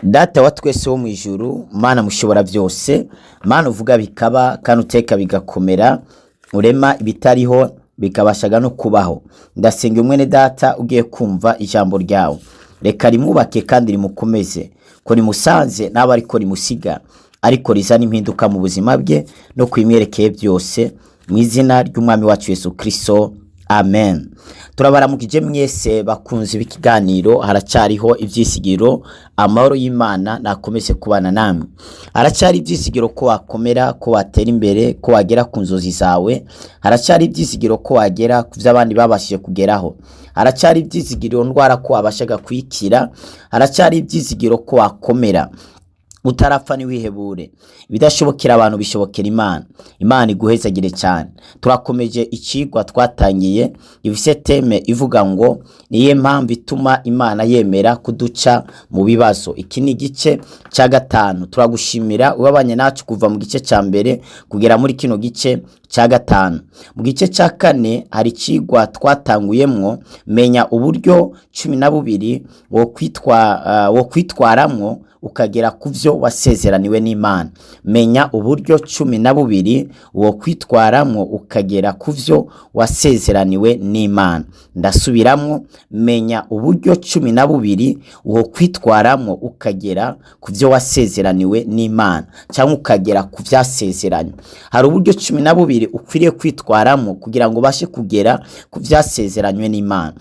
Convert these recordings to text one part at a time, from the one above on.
Data wa twese wo mu ijuru, Mana mushobora byose, Mana uvuga bikaba kandi uteka bigakomera, urema ibitariho bikabashaga no kubaho, ndasenga umwene data ugiye kumva ijambo ryawe, reka rimwubake kandi rimukomeze, ko rimusanze n'abo ariko rimusiga, ariko rizana impinduka mu buzima bwe no kubimwerekeye byose, mu izina ry'Umwami wacu Yesu Kristo, amen. Turabaramukije mwese bakunze b'ikiganiro Haracyariho Ibyisigiro. Amahoro y'Imana nakomeze kubana namwe. Haracyari ibyisigiro ko wakomera, ko watera imbere, ko wagera ku nzozi zawe. Haracyari ibyisigiro ko wagera ku byo abandi babashije kugeraho. Haracyari ibyizigiro ndwara ko wabashaga kuyikira. Haracyari ibyizigiro ko wakomera utarapfa. Ntiwihebure, ibidashobokera abantu bishobokera Imana. Imana iguhezagire cyane. Turakomeje ikigwa twatangiye ifise thème ivuga ngo niyo mpamvu ituma Imana yemera kuduca mu bibazo. Iki ni igice cya gatanu. Turagushimira ubabanye nacu kuva mu gice cya mbere kugera muri kino gice cya gatanu. Mu gice cya kane hari ikigwa twatanguyemwo, menya uburyo 12 wo kwitwaramwo ukagera ku byo wasezeraniwe n'Imana. Menya uburyo 12 wo kwitwaramwo ukagera ku byo wasezeraniwe n'Imana. Ndasubiramwo: menya uburyo 12 wo kwitwaramwo ukagera ku byo wasezeraniwe n'Imana, cyangwa ukagera ku byasezeranywe. Hari uburyo 12 ukwiriye kwitwaramo kugira ngo ubashe kugera ku byasezeranywe n'Imana.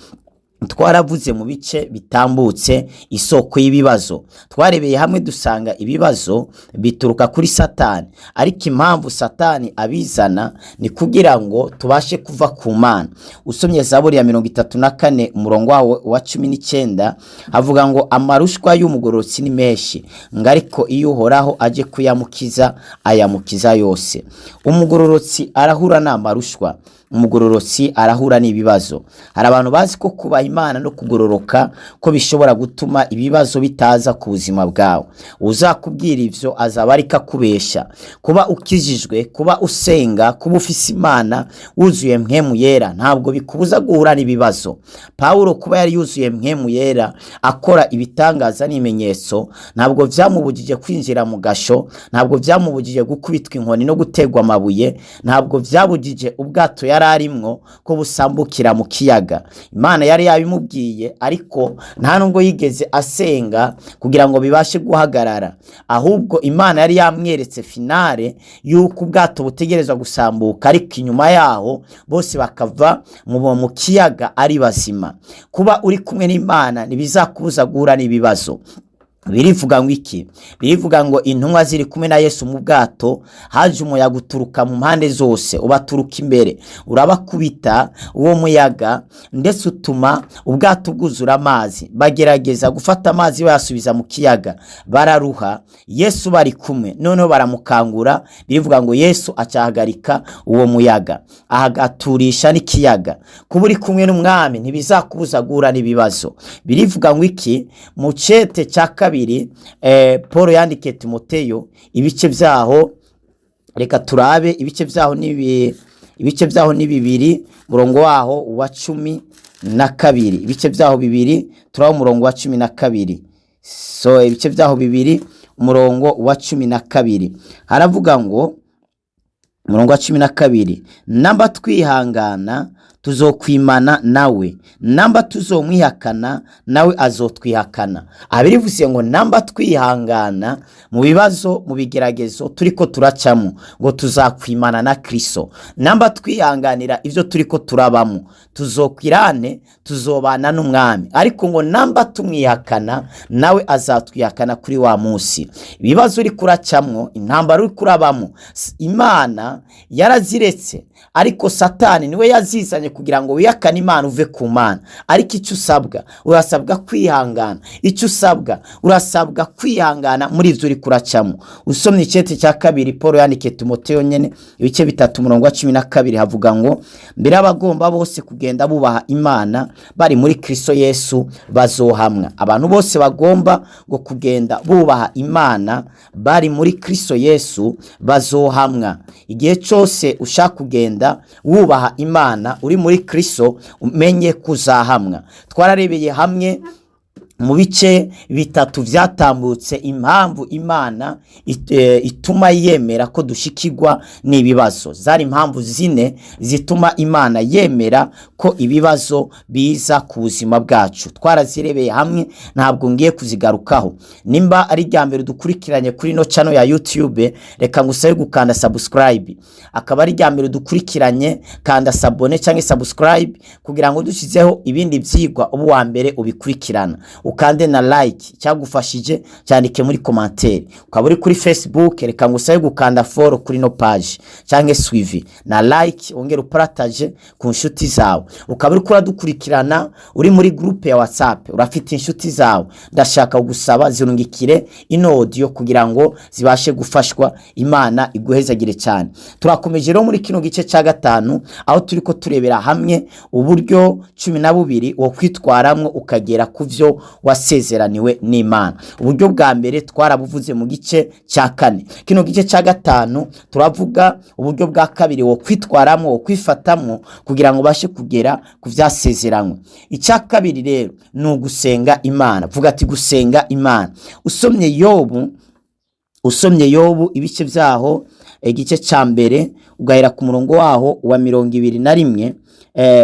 Twaravuze mu bice bitambutse isoko y'ibibazo. Twarebeye hamwe dusanga ibibazo bituruka kuri Satani, ariko impamvu Satani abizana ni kugira ngo tubashe kuva ku Mana. Usomye Zaburi ya 34, umurongo wawo wa 19, havuga ngo amarushwa y'umugororotsi ni menshi, ngo ariko iyo Uhoraho aje kuyamukiza, ayamukiza yose. Umugororotsi arahura n'amarushwa, umugororotsi arahura n'ibibazo. Hari abantu bazi ko kubaha Imana no kugororoka ko bishobora gutuma ibibazo bitaza ku buzima bwawe. Uzakubwira ivyo azaba ariko akubesha. Kuba ukijijwe, kuba usenga, kuba ufise Imana, wuzuye Mpwemu Yera, ntabwo bikubuza guhura n'ibibazo. Pawulo kuba yari yuzuye Mpwemu Yera, akora ibitangaza n'ibimenyetso, ntabwo vyamubujije kwinjira mu gasho, ntabwo vyamubujije gukubitwa inkoni no gutegwa amabuye, ntabwo vyabujije ubwato yari arimwo ko busambukira mu kiyaga. Imana yari yabimubwiye, ariko nta nubwo yigeze asenga kugira ngo bibashe guhagarara. Ahubwo Imana yari yamweretse finale y'uko ubwato butegerezwa gusambuka, ariko inyuma yaho bose bakava mu kiyaga ari bazima. Kuba uri kumwe n'Imana ntibizakubuza guhura n'ibibazo. Birivuga ngo iki? Birivuga ngo intumwa ziri kumwe na Yesu mu bwato, haje umuyaga uturuka mu mpande zose, ubaturuka imbere, urabakubita uwo muyaga, ndetse utuma ubwato bwuzura amazi. Bagerageza gufata amazi bayasubiza mu kiyaga, bararuha. Yesu bari kumwe, noneho baramukangura. Birivuga ngo Yesu acahagarika uwo muyaga, agaturisha n'ikiyaga. Kuba uri kumwe n'Umwami ntibizakubuza guhura n'ibibazo. Birivuga ngo iki? Mu cete cya kabiri Paul yandikiye Timoteyo, ibice byaho, reka turabe ibice byaho, ibice byaho ni 2, umurongo waho wa 12. Ibice byaho 2, turaho umurongo wa 12. So ibice byaho 2, umurongo wa 12, haravuga ngo, umurongo wa 12: "Namba twihangana, tuzokwimana nawe; namba tuzomwihakana, nawe azotwihakana." Abirivuze ngo namba twihangana mu bibazo, mu bigeragezo turiko turacamo, ngo tuzakwimana na Kristo. Namba twihanganira ibyo turiko turabamo, tuzokwirane, tuzobana n'Umwami. Ariko ngo namba tumwihakana, nawe azatwihakana kuri wa munsi. Ibibazo uri kuracamwo, intambara uri kurabamo, Imana yaraziretse, ariko Satani niwe yazizanye kugira ngo wihakane Imana, uve ku Mana. Ariko icyo usabwa, urasabwa kwihangana. Icyo usabwa, urasabwa kwihangana muri ibyo uri kuracamo. Usomye icete cya kabiri Paul yandikiye Timoteyo nyene, ibice 3, umurongo wa 12, havuga ngo mbere abagomba bose kugenda bubaha Imana bari muri Kristo Yesu bazohamwa. Abantu bose bagomba ngo kugenda bubaha Imana bari muri Kristo Yesu bazohamwa. Igihe cyose ushaka kugenda wubaha Imana uri muri Kristo, umenye kuzahamwa. Twararebeye hamwe. Mu bice bitatu vyatambutse, impamvu Imana ituma yemera ko dushikirwa n'ibibazo, zari impamvu zine zituma Imana yemera ko ibibazo biza ku buzima bwacu. Twarazirebeye hamwe, ntabwo ngiye kuzigarukaho. Nimba ari irya mbere dukurikiranye kuri ino channel ya YouTube, reka ngusabe gukanda subscribe. Akaba ari irya mbere dukurikiranye, kanda s'abonner cyangwa subscribe kugira ngo dushyizeho ibindi vyigwa ubu wa mbere ubikurikirana. Ukande na like, cyagufashije cyandike muri commentaire. Ukaba uri kuri Facebook, reka ngusabe gukanda follow kuri no page cyangwa suivi na like, wongere upartage ku nshuti zawe. Ukaba uri kuradukurikirana uri muri groupe ya WhatsApp, urafite inshuti zawe, ndashaka gusaba zirungikire ino audio kugira ngo zibashe gufashwa. Imana iguhezagire cyane. Turakomeje rero muri kino gice cya gatanu, aho turiko turebera hamwe uburyo 12 wo kwitwaramwo ukagera ku vyo wasezeraniwe n'Imana. Uburyo bwa mbere twarabuvuze mu gice cya kane. Kino gice cya gatanu turavuga uburyo bwa kabiri wo kwitwaramwo, wo kwifatamwo kugira ngo ubashe kugera ku vyasezeranywe. Icya kabiri rero ni ugusenga Imana. Vuga ati: "Gusenga Imana." Usomye Yobu ibice vyaho, igice ca mbere, ugahera ku murongo waho wa 21,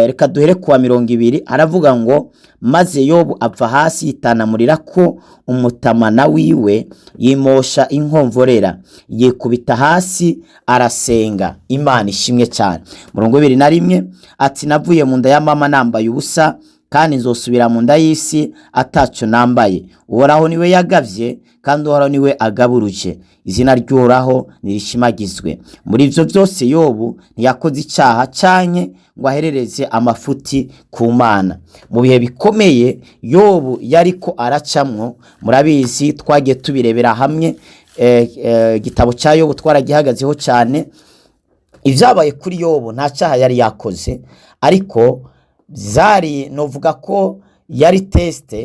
reka duhere ku wa 20, aravuga ngo: "Maze Yobu ava hasi, yitanamurira ko umutamana wiwe, yimosha inkomvorera, yikubita hasi arasenga." Imana ishimwe cyane. Murongo 21 ati: "Navuye mu nda ya mama nambaye ubusa, kandi nzosubira mu nda y'isi ataco nambaye. Uhoraho niwe yagavye, kandi Uhoraho niwe agaburuje, izina ry'Uhoraho nirishimagizwe." Muri ivyo vyose Yobu ntiyakoze icaha canke ngo aherereze amafuti ku Mana. Mu bihe bikomeye Yobu yariko aracamwo, murabizi, twagiye tubirebera hamwe, igitabo ca Yobu twaragihagazeho cyane. Ibyabaye kuri Yobu, nta cyaha yari yakoze, ariko zari, novuga ko yari test,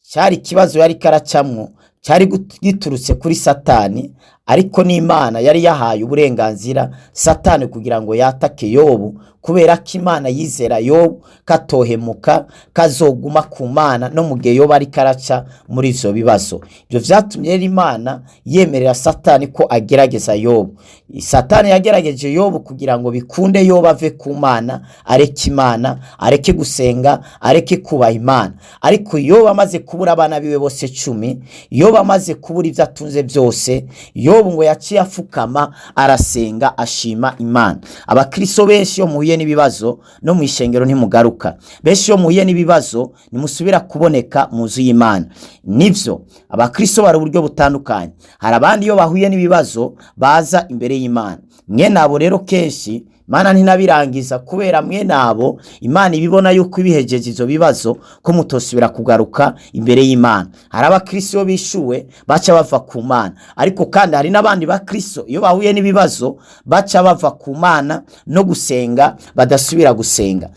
cyari ikibazo yari karacamwo, cyari giturutse kuri Satani, ariko n'Imana yari yahaye uburenganzira Satani kugira ngo yatake Yobu, kubera ko Imana yizera Yobu katohemuka, kazoguma ku Mana no mu gihe Yobu ariko araca muri ivyo bibazo. Ibyo vyatumye rero Imana yemerera Satani ko agerageza Yobu. Satani yagerageje Yobu kugira ngo bikunde Yobu ave ku Mana, areke Imana, areke gusenga, areke kubaha Imana. Ariko Yobu amaze kubura abana biwe bose 10, Yobu amaze kubura ibyo atunze byose, Yobu ngo yaciye afukama arasenga, ashima Imana. Abakristo benshi, iyo muhuye n'ibibazo, no mu ishengero ntimugaruka. Benshi iyo muhuye n'ibibazo ntimusubira kuboneka mu nzu y'Imana. Nivyo, abakristo bari uburyo butandukanye. Hari abandi iyo bahuye n'ibibazo baza imbere y'Imana. Mwene abo rero kenshi Imana ntinabirangiza, kubera mwene abo Imana ibibona yuko ibihejeje ivyo bibazo ko mutosubira kugaruka imbere y'Imana. Hari abakristo iyo bishuwe baca bava ku Mana, ariko kandi hari n'abandi bakristo iyo bahuye n'ibibazo baca bava ku Mana, no gusenga badasubira gusenga.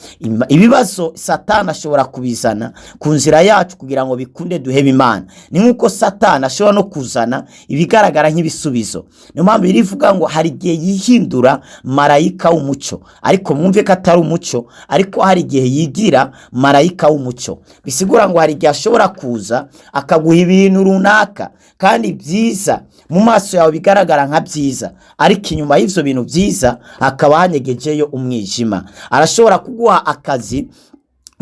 Ibibazo Satani ashobora kubizana ku nzira yacu kugira ngo bikunde duhebe Imana. Ni nk'uko Satani ashobora no kuzana ibigaragara nk'ibisubizo. Niyo mpamvu birivuga ngo hari igihe yihindura marayika w'umucyo, ariko mwumve ko atari umucyo, ariko hari igihe yigira marayika w'umucyo. Bisigura ngo hari igihe ashobora kuza akaguha ibintu runaka kandi byiza, mu maso yawe bigaragara nka byiza, ariko inyuma y'ivyo bintu byiza hakaba hanyegejeyo umwijima. Arashobora kuguha akazi.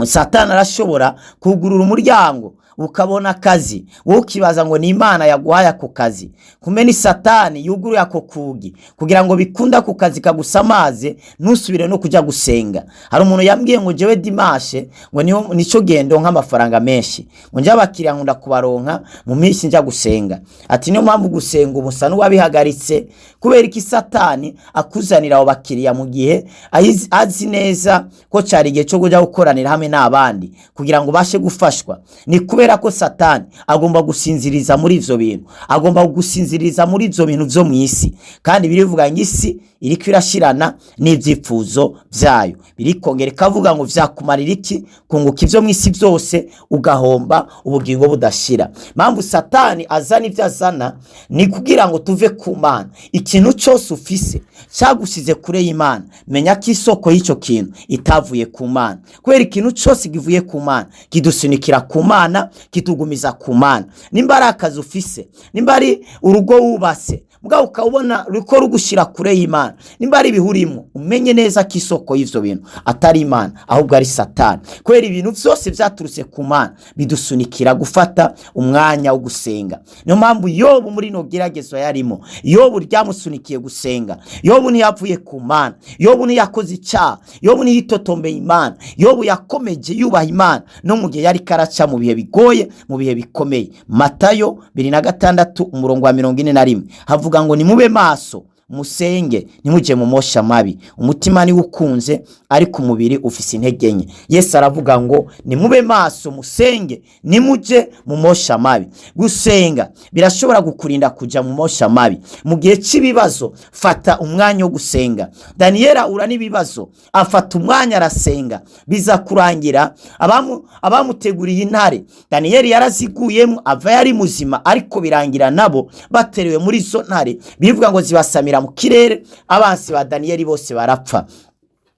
Satani arashobora kugurura umuryango ukabona akazi, wowe ukibaza ngo ni Imana yaguhaye ako kazi, kumbe ni Satani yuguruye ako kugi kugira ngo bikunde ako kazi kagusamaze, ntusubire no kujya gusenga. Hari umuntu yambwiye ngo: "Jewe dimanche ngo niho nico gendo nk'amafaranga menshi, ngo njye abakiriya nkunda kubaronka mu minsi njya gusenga." Ati: "Niyo mpamvu gusenga ubu nsa n'uwabihagaritse." Kubera iki Satani akuzanira abo bakiriya mu gihe azi neza ko cyari igihe cyo kujya gukoranira hamwe n'abandi kugira ngo ubashe gufashwa? Ni kubera ko Satani agomba gusinziriza muri ivyo bintu, agomba gusinziriza muri ivyo bintu vyo mu isi. Kandi birivuga ngo isi iriko irashirana n'ivyifuzo vyayo. Birikongera ikavuga ngo: "Vyakumarira iki kunguka ivyo mu isi byose, ugahomba ubugingo budashira?" Mpamvu Satani azana ivyo azana ni kugira ngo tuve ku Mana. Ikintu cyose ufise cyagusize kure y'Imana, menya ko isoko y'icyo kintu itavuye ku Mana, kubera ikintu cyose kivuye ku Mana kidusunikira ku Mana. Kitugumiza ku Mana. Nimba ari akazi ufise, nimba ari urugo wubatse mugabo ukabona ruriko rugushyira kure y'Imana, nimba ari ibihurimo, umenye neza ko isoko y'ivyo bintu atari Imana, ahubwo ari Satani. Kubera ibintu vyose vyaturutse ku Mana bidusunikira gufata umwanya wo gusenga. Niyo mpamvu Yobu muri ino geragezo yarimo, Yobu ryamusunikiye gusenga. Yobu ntiyavuye ku Mana, Yobu ntiyakoze icyaha, Yobu ntiyitotombeye Imana. Yobu yakomeje yubaha Imana no mu gihe yari karaca mu bihe bigoye, mu bihe bikomeye. Matayo 26 umurongo wa 41 havuga ngo: "Nimube maso, musenge, ntimujye mu mosha mabi. Umutima niwo ukunze, ariko umubiri ufise intege nke." Yesu aravuga ngo: "Nimube maso, musenge, nimujye mu mosha mabi." Gusenga birashobora kukurinda kujya mu mosha mabi. Mu gihe cy'ibibazo, fata umwanya wo gusenga. Daniyeli ahura n'ibibazo, afata umwanya arasenga, biza kurangira abamuteguriye intare, Daniyeli yaraziguyemo ava yari muzima, ariko birangira nabo baterewe muri izo ntare. Bivuga ngo zibasamira mu kirere, abansi ba Daniyeli bose barapfa.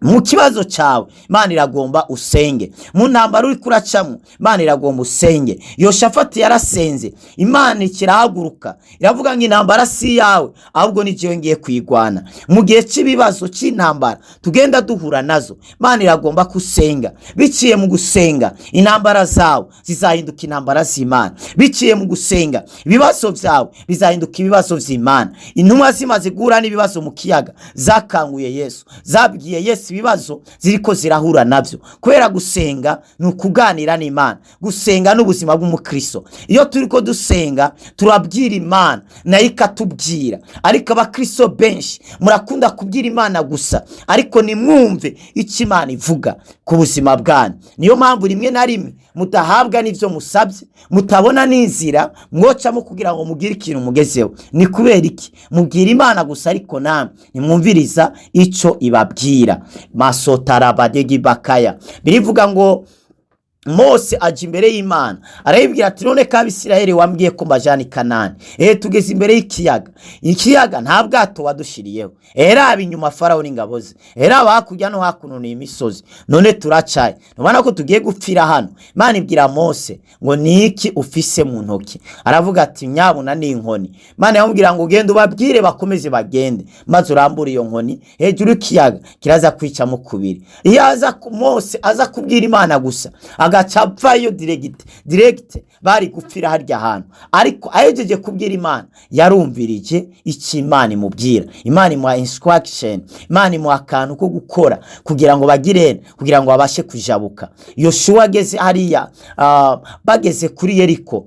Mu kibazo cyawe, Imana iragomba usenge. Mu ntambara uri kuracamo, Imana iragomba usenge. Yoshafati yarasenze, Imana ikirahaguruka, iravuga ngo: "Intambara si iyawe, ahubwo ni jyewe ngiye kuyigwana." Mu gihe cy'ibibazo, cy'intambara tugenda duhura nazo, Imana iragomba kusenga. Biciye mu gusenga, intambara zawe zizahinduka intambara z'Imana. Biciye mu gusenga, ibibazo byawe bizahinduka ibibazo by'Imana. Intumwa zimaze guhura n'ibibazo mu kiyaga, zakanguye Yesu, zabwiye Yesu ibibazo ziriko zirahura nabyo. Kubera gusenga ni ukuganira n'Imana. Gusenga ni ubuzima bw'umukristo. Iyo turiko dusenga, turabwira Imana, nayo ikatubwira. Ariko abakristo benshi murakunda kubwira Imana gusa, ariko nimwumve icyo Imana ivuga ku buzima bwanyu. Niyo mpamvu rimwe na rimwe mudahabwa n'ibyo musabye, mutabona n'inzira mwocamo kugira ngo mugire ikintu mugezeho. Ni kubera iki? Mubwira Imana gusa, ariko namwe ntimwumviriza icyo ibabwira. Masotarabadegibakaya. Birivuga ngo Mose aja imbere y'Imana, arayibwira ati: "None ko Abisirayeli wambwiye ko mbajana i Kanani, tugeze imbere y'ikiyaga, ikiyaga nta bwato wadushiriyeho, raba inyuma Farawo n'ingabo ze, raba hakurya no hakuno ni imisozi, none turacaye? Ntubona ko tugiye gupfira hano?" Imana ibwira Mose ngo: "Niki ufise mu ntoki?" Aravuga ati: "Nyabuna ni inkoni." Imana yamubwira ngo: "Genda ubabwire bakomeze bagende, maze urambure iyo nkoni hejuru y'ikiyaga, kiraza kwicamo kubiri." Iyo aza Mose aza kubwira Imana gusa, agaca apfayo direct direct, bari gupfira harya hantu. Ariko ahejeje kubwira Imana, yarumvirije icyo Imana imubwira. Imana imuha instruction, Imana imuha akantu ko gukora kugira ngo bagire, kugira ngo babashe kujabuka. Yoshuwa ageze hariya, bageze kuri Yeriko,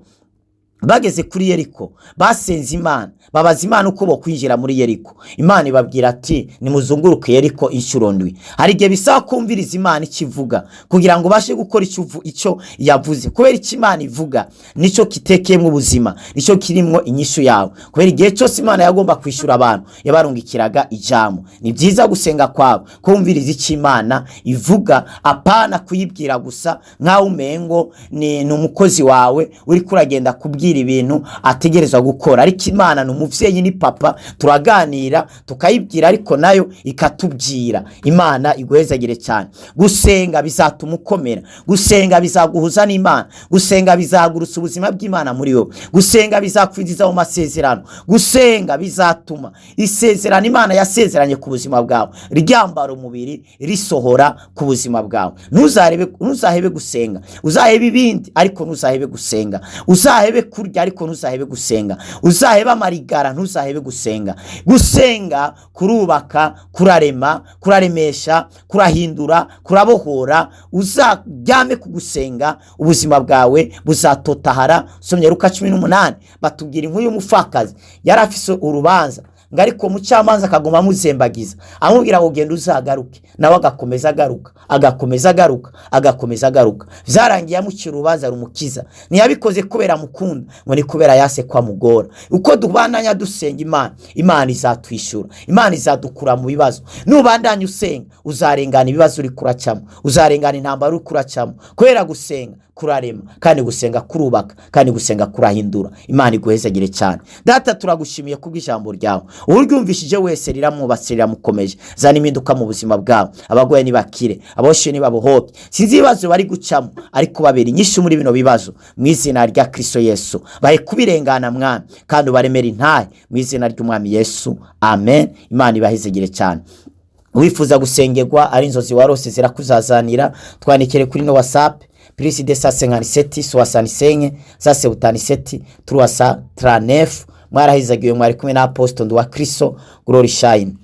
bageze kuri Yeriko, basenze Imana, babaza Imana uko bokwinjira muri Yeriko. Imana ibabwira ati: "Nimuzunguruke Yeriko inshuro ndwi." Hari igihe bisaba kumviriza Imana icyo ivuga kugira ngo ubashe gukora icyo yavuze. Kubera icyo Imana ivuga nicyo kitekeyemo ubuzima, nicyo kirimwo inyishu yawe. Kubera igihe cyose Imana yagomba kwishyura abantu, yabarungikiraga ijambo. Ni byiza gusenga kwawe kumviriza icyo Imana ivuga, apana kuyibwira gusa nk'aho umengo ni umukozi wawe uri kuragenda kubwira ibintu ategerezwa gukora. Ariko Imana ni umuvyeyi, ni papa, turaganira, tukayibwira, ariko nayo ikatubwira. Imana iguhezagire cyane. Gusenga bizatuma ukomera, gusenga bizaguhuza n'Imana, gusenga bizagurutsa ubuzima bw'Imana muri wowe, gusenga bizakwinjiza mu masezerano, gusenga bizatuma isezerano Imana yasezeranye ku buzima bwawe ryambara umubiri, risohora ku buzima bwawe. Ntuzarebe, ntuzahebe gusenga. Uzahebe ibindi, ariko ntuzahebe gusenga. Uzahebe kurya, ariko ntuzahebe gusenga. Uzahebe amarigara, ntuzahebe gusenga. Gusenga kurubaka, kurarema, kuraremesha, kurahindura, kurabohora. Uzaryame ku gusenga, ubuzima bwawe buzatotahara. Somye Luka 18, batubwira inkuru y'umupfakazi yari afise urubanza, ngo ariko umucamanza akaguma amuzembagiza, amubwira ngo: "Genda uzagaruke." Nawe agakomeza agaruka, agakomeza agaruka, agakomeza agaruka. Vyarangiye amucira urubanza rumukiza. Ntiyabikoze kubera amukunda, ngo ni kubera yase ko amugora. Uko dubandanya dusenga Imana, Imana izatwishyura, Imana izadukura mu bibazo. Nubandanya usenga, uzarengana ibibazo uri kuracamo, uzarengana intambara uri kuracamo. Kubera gusenga Kurarema, kandi gusenga kurubaka, kandi gusenga kurahindura. Imana iguhezagire cyane. Data, turagushimiye kubw'ijambo ryawe. Uryumvishije wese riramwubatse, riramukomeje. Zana impinduka mu buzima bwabo. Abarwayi nibakire, aboshe nibabohoke. Sinzi ibibazo bari gucamo, ariko babera inyishu muri bino bibazo mu izina rya Kristo Yesu. Bahe kubirengana, Mwami, kandi ubaremere intahe mu izina ry'Umwami Yesu, amen. Imana ibahezagire cyane. Wifuza gusengerwa, ari inzozi warose zirakuzazanira, twandikire kuri no WhatsApp +257 65 177 339. Mwarahizagiwe. Mwari kumwe na Apostle Nduwa Kristo. Glory shine.